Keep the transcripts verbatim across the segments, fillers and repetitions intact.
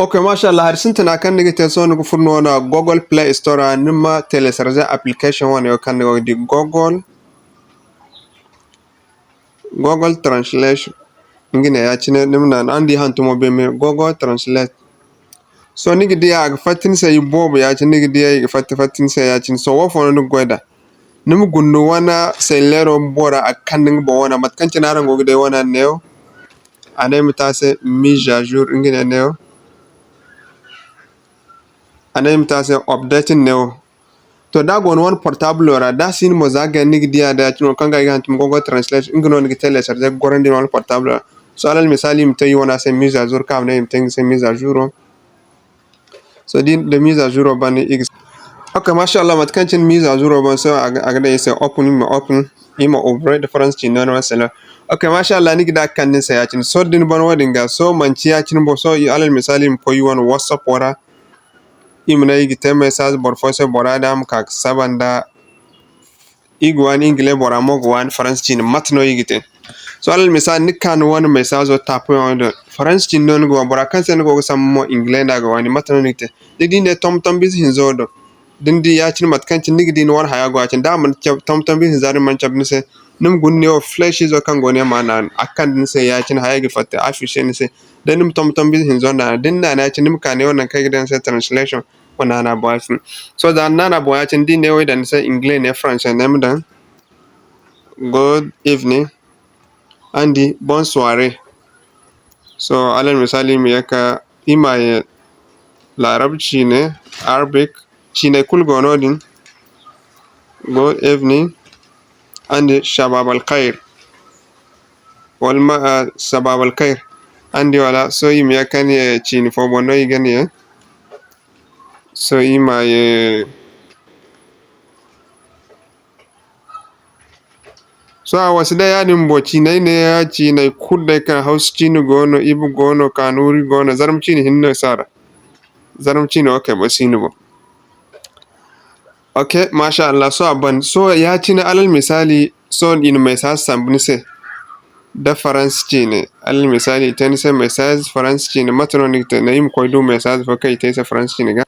Ok, masha Allah, hari sintina kaŋ ni ga te, sohõ ni ga furo no wane Google Play Store ra, ni ma télécharger application wane yaŋ kaŋ ni go ga di Google, Google Translation. Nga ne ya-cine, ni ma naanu, araŋ di hantumo beene, Google Translate. Sohõ ni ga di a ga fatta ni se iboobo ya-cine, ni ga di i ga fatta fatta ni se ya-cine. Sohõ wo fo no ni ga goy nd'a? Ni ma guna ni wane selleero bumbo ra, a ga kande nga boŋ wane, mate kaŋ cine araŋ go ga di ay wane neewo. A ne ay ma te a se mise à jour, nga ne neewo. A ne ay ma te a se update neewo. To, da a go ni wane portable ra, da a si no mo, za ga ni ga di a day ya-cine, wo kaŋ ga ay ga hantum Google Translate, nga no ni ga télécharger ga gorandi ni wane portable ra. Sohõ, alal misaali, i ma te i wane se mise à jour, kaŋ a ma ne i ma te nga se mise à jour. Sohõ, da mise à jour ban, i ga. Ok, masha Allah, mate kaŋ cine mise à jour ban, sohõ a ga, a ga daŋ i se open, i ma open, i ma ouvrir da faransi ciine no, no, sele. Ok, masha Allah, ni ga di a ga kande ni se ya-cine. Sohõ, da ni ban wo-din ga, sohõ, manti ya-cine bo, sohõ, alal misaali, i ma koy i wane WhatsApp wo ra. I ma ne i ga te message boro fo se, bora din a ma ka ga saba nda, i ga waani Ingile, bora mo ga waani Faransi ciine, mate no i ga te? Sohõ, alal misaali, ni ga ka ni wane message taapuyaŋo do, Faransi ciine no ni ga waani, bora kaŋ se ni go ga samba mo, Ingile no a ga waani, mate no ni ga te? Ni di ne, tomtom ize hinzo do, da ni di ya-cine mate kaŋ cine ni ga di ni wane haya go ya-cine, da a mana cabe, tomtom ize hinza din mana cabe ni se, ni ma guna neewo flèche izo kaŋ go ne ma naanu, a ga kande ni se ya-cine, hayey ga fatta, afficher ni se. Da ni ma tomtom ize hinzo naanu, da ni naanu ya-cine, ni ma ka neewo nangu kaŋ i ga daŋ ni se translation, ma naanu a boŋ ya-cine. Sohõ, za ni naanu a boŋ ya-cine, da i neewo i daŋ ni se Ingile ne, Français ne, ay ma daŋ good evening and bonne soirée. Sohõ, alal misaali, i ma ye ka, i ma ye Laarab ciine, Arabic, ciiney kulu go noodin. Good evening and shabab al khair. Wala ma, ah, shabab al khair. Araŋ di wala? Sohõ i ma ye ka ne ciine fo boŋ no i ga ne. Sohõ i ma ye. Sohõ a wasa day yaadin bumbo, ciiney ne, ciiney kulu day kaŋ Hausa ciine go no, Ibo go no, Kanuri go no, Zarma ciine hinne si a ra. Zarma ciine wo kay boro si no boŋ. Ok, masha Allah, sohõ a ban. Sohõ ya-cine, alal misaali, sohõ i na message sambu ni se da Faransi ciine. Alal misaali, i te ni se message Faransi ciine, mate no ni ga te? Naŋ i ma koy du message fo kaŋ i te i se Faransi ciine ga.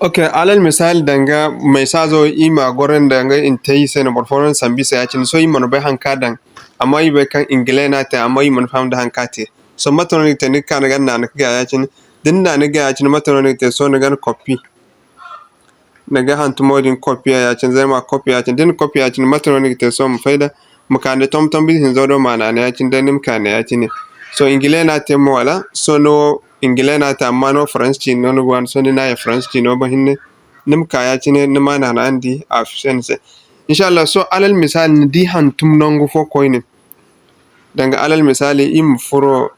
Ok, alal misaali, danga message i ma goro nda nga i na te i se no, boro fo no na sambu i se ya-cine. Sohõ i mana bay haŋ kaŋ a daŋ, amma i bay kaŋ Ingile no a te, amma i mana faham da haŋ kaŋ a te. Sohõ mate no ni ga te? Ni ga ka ni ga naanu ga ya-cine. Da ni naanu ga ya-cine, mate no ni ga te? Sohõ ni ga copy. Ni ga hantumo din kopiya ya-cine, zama a kopiya ya-cine. Da ni kopiya ya-cine, mate no ni ga te? Sohõ ma fay da, ma ka ne tomtom ize hinzo do, ma naanu ya-cine, da ni ma ka ne ya-cine. Sohõ Ingile no a te mo, wala? Sohõ no Ingile no a te, amma no Faransi ciine no ni ga waani. Sohõ da ni na ye Faransi ciino boŋ hinne, ni ma ka ya-cine, ni ma naanu araŋ di a afficher ni se. Inshallah, sohõ alal misaali, ni di hantum nangu fo koyne. Danga alal misaali, i ma furo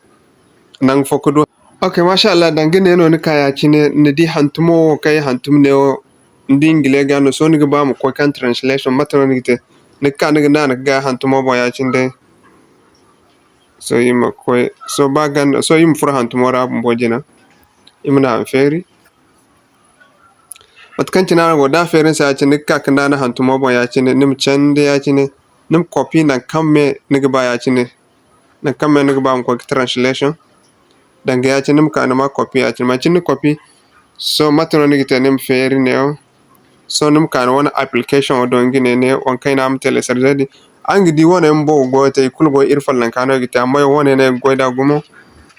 nangu fo ka du. Ok, masha Allah, danga ne no ni ka ya-cine, ni di hantumo wo kaŋ ay hantum neewo, ni di Ingile ga no, sohõ ni ga ba ma koy kaŋ translation, mate no ni ga te? Ni ga ka ni ga naanu ga hantumo boŋ ya-cine day. Sohõ i ma koy, sohõ ba ganda, sohõ i ma furo hantumo ra bumbo jina, i ma naanu feeri. Mate kaŋ cine araŋ go, da a feeri ni se ya-cine, ni ga ka ga naanu hantumo boŋ ya-cine, ni ma candi ya-cine, ni ma kopi nangu kaŋ me ni ga ba ya-cine. Nangu kaŋ me ni ga ba ma koy ga translation. Danga ya-cine ni ma ka ni ma kopi ya-cine. Manci ni kopi, sohõ mate no ni ga te? Ni ma feeri neewo. Sohõ ni ma ka ni wane application wo do, nga ne, ne waŋ kaŋ ay ne a ma télécharger din. Araŋ ga di wane bumbo ga goyo te, i kulu goy iri follonka no i ga te, amma yaŋ wane no ay ga goy nd'a gumo,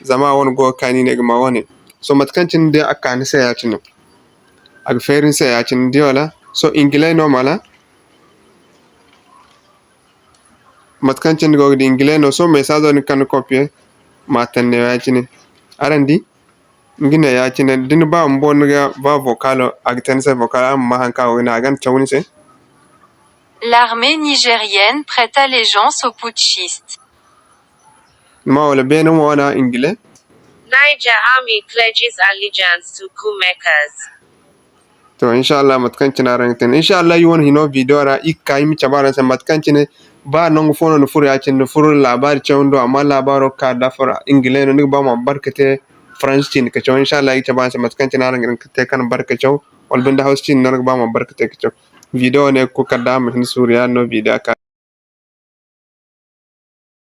zama a wane go ga kaani no ay ga ma wane. Sohõ mate kaŋ cine day a ga ka ni se ya-cine, a ga feeri ni se ya-cine, ni di wala? Sohõ Ingile no, mana? Mate kaŋ cine ni go ga di, Ingile no. Sohõ message din kaŋ ni kopiye, ma a taŋ neewo ya-cine. Araŋ di? Nga ne ya-cine, da ni ba bumbo ni ga ba vocalo, a ga te ni se vocalo, araŋ ma maa haŋ kaŋ a go ga ne, a ga caw ni se. L'armée nigérienne prête allégeance aux putschistes. Ni ma wala beene mo wane Ingile? Niger army pledges allegiance to coup makers. To, inshallah, mate kaŋ cine araŋ ga te no. Inshallah, i wane hino video ra, i ga ka i ma cabe araŋ se mate kaŋ cine, ba nangu fo no ni furo ya-cine, ni furo laabaari cawandi do, amma laabaaro ga ka da far-, Ingile no, ni ga ba ma barka te Faransi ciine ka caw. Inshallah, i ga cabe araŋ se mate kaŋ cine araŋ ga hin ga te kaŋ barka caw, wala binde Hausa ciine no ni ga ba ma barka te ka caw. Video ne ga koy kala da a ma hin suuru, yaadin no video ka.